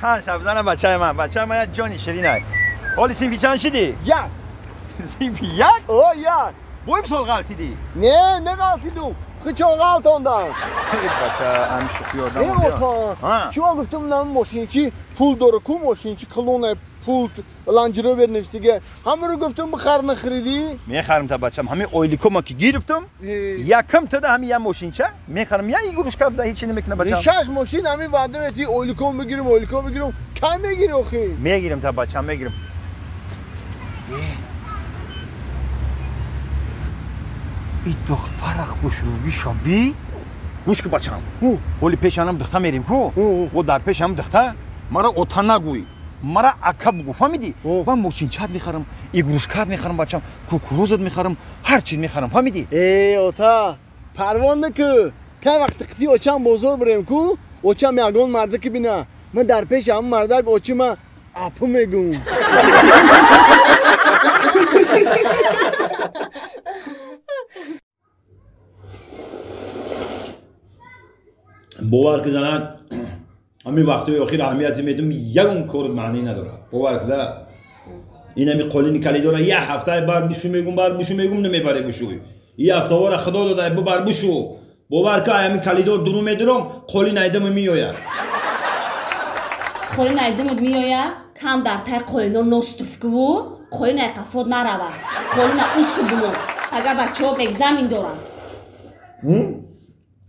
Қанд шабзана бачаи ман. Бачаи ман як ҷони ширинай. Ҳоли синфи чанд шидӣ? Як. Синфи як? О, як. Бо имсол ғалтидӣ? Не, не ғалтидум. Хичон ғалтондам. Бача, ҳамин шӯхӣ ёрдам. Э, опа. Чӣ гуфтам, нам мошинчи пул дора ку, мошинчи клона пул Ланҷ Ровер навиштига. Ҳамаро гуфтам бихар, нахаридӣ? Мехарам та бачам. Ҳамин ойликома ки гирифтам, якам тада ҳамин як мошинча мехарам. Я игрушка да ҳеч намекунам бачам. Шаш мошин ҳамин ваъда метӣ, ойликом бигирам, ойликом бигирам. Кай мегирӣ охи? Мегирам та бачам, мегирам. И духтара хушрӯби шаби. Гӯш ку бачам. Ҳоли пешанам духта мерим ку. О дар пешам духта мара ота нагӯй. Мара ака бугӯ, фаҳмидӣ? Ман мошинчат мехарам, игрушкат мехарам бачам, кукурузат мехарам, ҳар чиз мехарам, фаҳмидӣ? Э, ота, парво наку. Кай вақти қити очам бозор бирем ку, очам ягон мардаки бина. Ман дар пеши ҳамон мардак очима апу мегӯм. Бовар ки занак, ҳамин вақтҳои охир аҳамияте медум, ягон кор маънӣ надорад. Бовар ки да, ин ҳами қолини калидора як ҳафтаи бар бишу мегум, бар бишу мегум, намебаре бишӯй. И ҳафтаҳоро худо дода, бубар бишу. Бовар ки ҳамин калидор дуру медурам, қолин айдама меояд. Қолин айдамат меояд, кам дар тай қолино ностуфкуву, қолин ай қафот нарава. Қолина усу бумон. Пага бачаҳо экзамен доранд.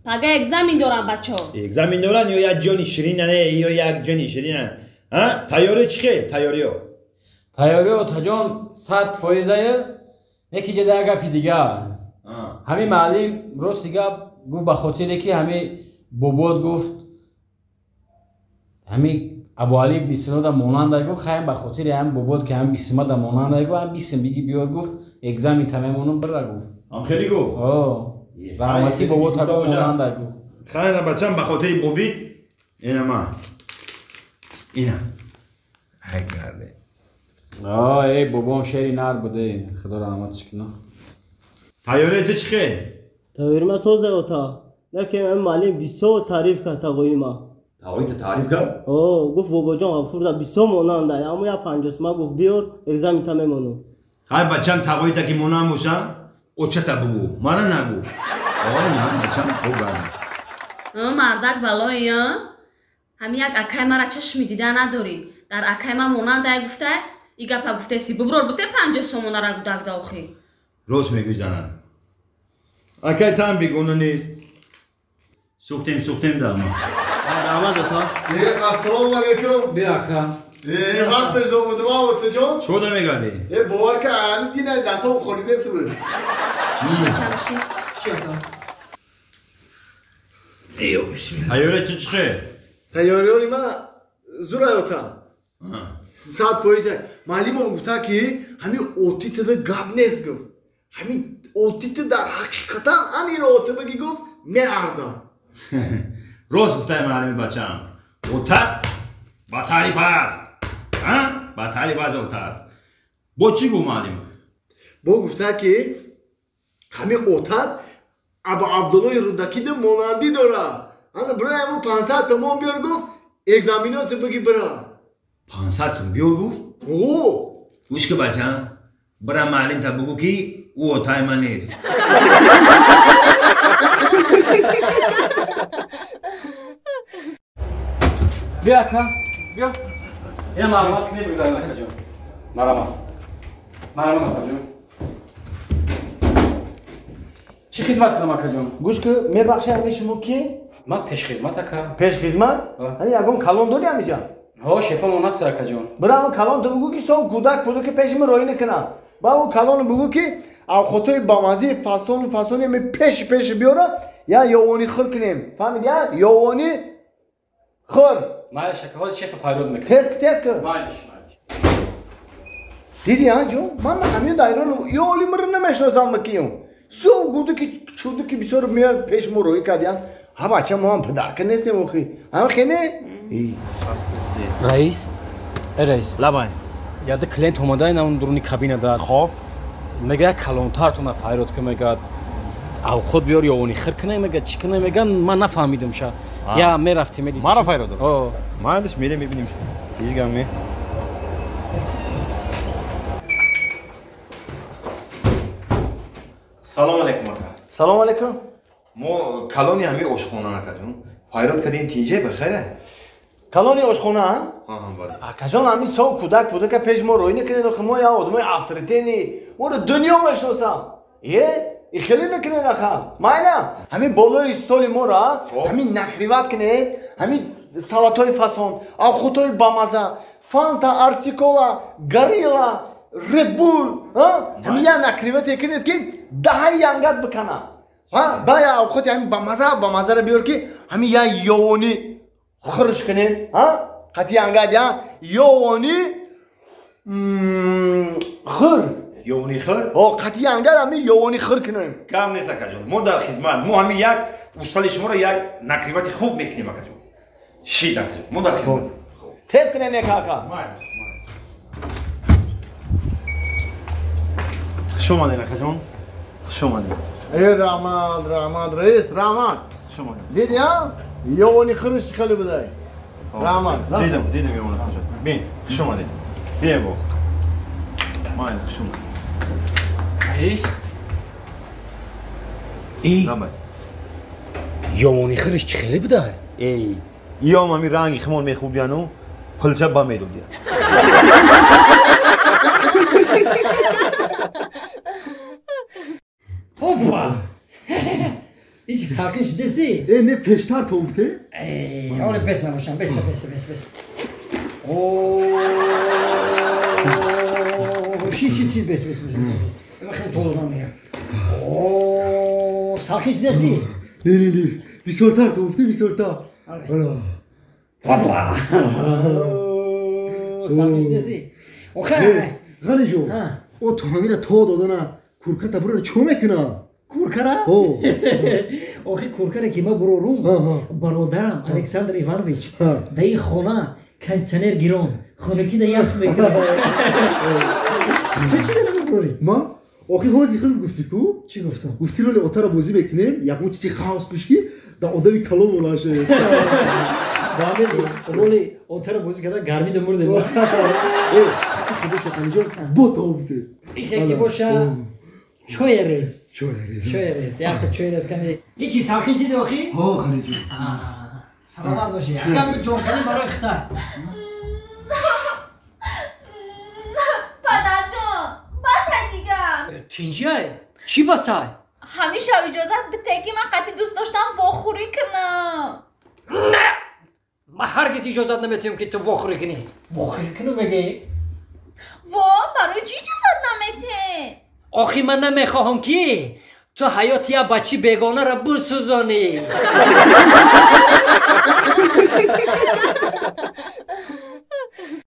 Пага экзамен доранд бачаҳо. Экзамен доранд ё як ҷони ширина не, ё як ҷони ширина. А? Тайёрӣ чӣ хел? Тайёриё. Тайёриё отаҷон 100%-ае. Неки ҷа як гапи дигар. Ҳамин маълим рости гап гуфт, ба хотире ки ҳамин бобот гуфт ҳамин Абуали ибни Синода монанда гуфт, хаям ба хотири ҳамин бобот ки ҳамин бисмада монанда гуфт, ҳам бисм биги биёр гуфт, экзамен та мемонам бира гуфт. Ам хеле гуфт? О. Раҳмати бобо та монанда гуфт. Хайна бачам, ба хотири бобит ина ма. Ина. Ҳай гарде. О, эй бобом шери нар буде, худо раҳматиш кунад. Тайёрии ту чӣ хел? Тайёри ма созе ота. Лекин ҳамин маълим бисёр таъриф кард тағои ма. Тағои ту таъриф кард? О, гуфт бобоҷон Ғафурда бисёр монанда, аммо як панҷосма гуфт биёр, экзамен та мемонам. Ҳай бачам, тағои та ки монанд боша, очата бугӯ, мара нагӯ. О, на, бачам, хуб гард. Мардак балои, ҳамин як акай мара чашми дида надорӣ. Дар акай ма монандай гуфта, и гапа гуфтеси, буброр буте 50 сомонара гудакда охи. Рост мегӯй занам. Акай там бегона нест. Сӯхтем, сӯхтем да ма. Раҳмат ота. Ассалому алайкум. Биё ака. Вақташ омадам, отаҷон. Чӣ мегардӣ? Бовар ка, ҳамин динай дастом холидест буд. Чамши. Чӣ ата? Ё бисмилла. Тайёрӣ ту чӣ хел? Тайёриёри ма зурай ота. 100%. Маълимам гуфта ки ҳамин отитада гап нест гуфт. Ҳамин отита дар ҳақиқатан аниро ота баги гуфт, меарзам. Рост гуфтай маълими бачам. Отат ба таъриф аст. Ба таъриф аст отат. Бо чӣ гуфт маълим? Бо гуфта ки ҳамин отат Абу Абдуллои Рудакида монандӣ дорад. Ана бира ҳамун 500 сомон биёр гуфт, экзаменоту биги бира. 500 сом биёр гуфт? О! Гӯш ки бачам, бира маълим та бугӯ ки ӯ отаи ман нест. Биё ака, биё. Ина маълумот кунем бигзарем акаҷон. Марама. Марама акаҷон. Чӣ хизмат кунам акаҷон? Гӯш ки, мебахшед, ҳамин шумо ки? Ман пешхизмат ака. Пешхизмат? Ҳамин ягон калон дорӣ ҳамиҷа? Ҳо, шефамон аст акаҷон. Бира ҳамин калон ту бугӯ ки сом кӯдак пудаки пеши ман роҳӣ накунам. Ба ӯ калону бугӯ ки авқотҳои бамазии фасону фасони ҳамин пеши пеши биёра, я ёвонӣ хӯр кунем. Фаҳмидӣ, я? Ёвонӣ хӯр. Майлиш ака, ҳозир шефа фарёд мекунам. Тез ки, тез ки. Майлиш, майлиш. Дидӣ, а ҷон? Ман ҳамин дайрону ё оли мара намешиносам макиюм. Сум гуду ки чуду ки бисёр меяд пеш мо роҳӣ кардиян. Ҳа бача, мо ҳам падарка нестем охи. Ҳам хене? Раис? Э раис. Лабай. Яда клиент омада ин он дуруни кабина дар. Хоб. Мега калонтартона фарёд ки мега авқот биёр ё они хир кунай мега чӣ кунай мега, ман нафаҳмидам ша. Я мерафтем медидем. Маро файрод дорад? О. Майлиш мерем мебинем. Ҳеҷ гап не. Салом алейкум ака. Салом алейкум. Мо калони ҳами ошхона акаҷон. Файрод кардем тинҷе бахайре? Калони ошхона, а? Акаҷон, ҳамин сол кӯдак пудака пеш мо рӯй накунед, охи мо я одамои авторитетни, моро дунё мешиносам. Е? И хеле накунед аха. Майла, ҳамин болои столи моро ҳамин накриват кунед, ҳамин салатҳои фасон, авхутҳои бамаза, фанта, арсикола, горилла, Red Bull, ҳамин я накривате кунед ки даҳаи янгат бикана. Ба я авхоти ҳамин бамаза, бамазаро биёр ки ҳамин я ёвонӣ хӯрш кунем, қати янгат я ёвонӣ хӯр. Ёвонӣ хӯр? О, қати янгат ҳамин ёвонӣ хӯр кунем. Кам нест акаҷон, мо дар хизмат, мо ҳамин як устали шуморо як накривати хуб мекунем акаҷон. Шид акаҷон, мо дар хизмат. Тез кунем яка ака. Хуш омадед акаҷон. Хуш омадед. Э, раҳмат, раҳмат, раис, раҳмат. Хуш омадед. Диди, а? Ёвони хӯрш чӣ хеле будай? Раҳмат. Дидам, дидам ёвони хӯрш. Бин, хуш омадед. Биё боз. Майли, хуш омадед. Раис? Эй. Ёвони хӯрш чӣ хеле будай? Эй, иём ҳамин ранги химон мехӯрдияну пулча ба медодия. Опа! Ичи салқин шидаси? Э, не пештар то гуфте? Э, оре бес набошам, бес, бес, бес, бес. О, ши, ши, ши, бес, бес, бес. Ма хеле толдан меям. О, салқин шидаси? Не, не, не. Бисёртар то гуфте, бисёртар. Ана. Опа! Салқин шидаси? Охе. Ғалиҷон. О, то ҳамира то додана курката бурара чо мекуна? Куркара? Охи куркара ки ма бурорум, бародарам Александр Иванович да ин хона кондиционер гирон, хонакӣ да ях мекунад. Ту чӣ да намебурорӣ? Ма? Охи ҳози худат гуфтӣ ку? Чӣ гуфтам? Гуфтӣ роли отара бозӣ мекунем, ягон чизи хаос пеш ки да одами калон монанд шавем. Ба ҳамин роли отара бозӣ карда гармида мурдем. Э, худо Ғаниҷон, бо то гуфтӣ. Ихе ки боша чой рез. Чой рез. Чой рез. Якта чой рез кани. Ичи салқин шиди охи? Ҳо, Ғаниҷон. Саломат бошӣ. Акам ҷонкани барои хита. Падарҷон, басай дигар. Тинҷиай? Чӣ басай? Ҳамеша иҷозат бите ки ман қатъи дӯст доштам вохӯрӣ кунам. Не! Ман ҳаргиз иҷозат наметиҳам ки ту вохӯрӣ кунӣ. Вохӯрӣ кунам мегӯӣ? Во, барои чӣ иҷозат наметиҳед? Охи ман намехоҳам ки ту ҳаёти як бачи бегонаро бисӯзонӣ.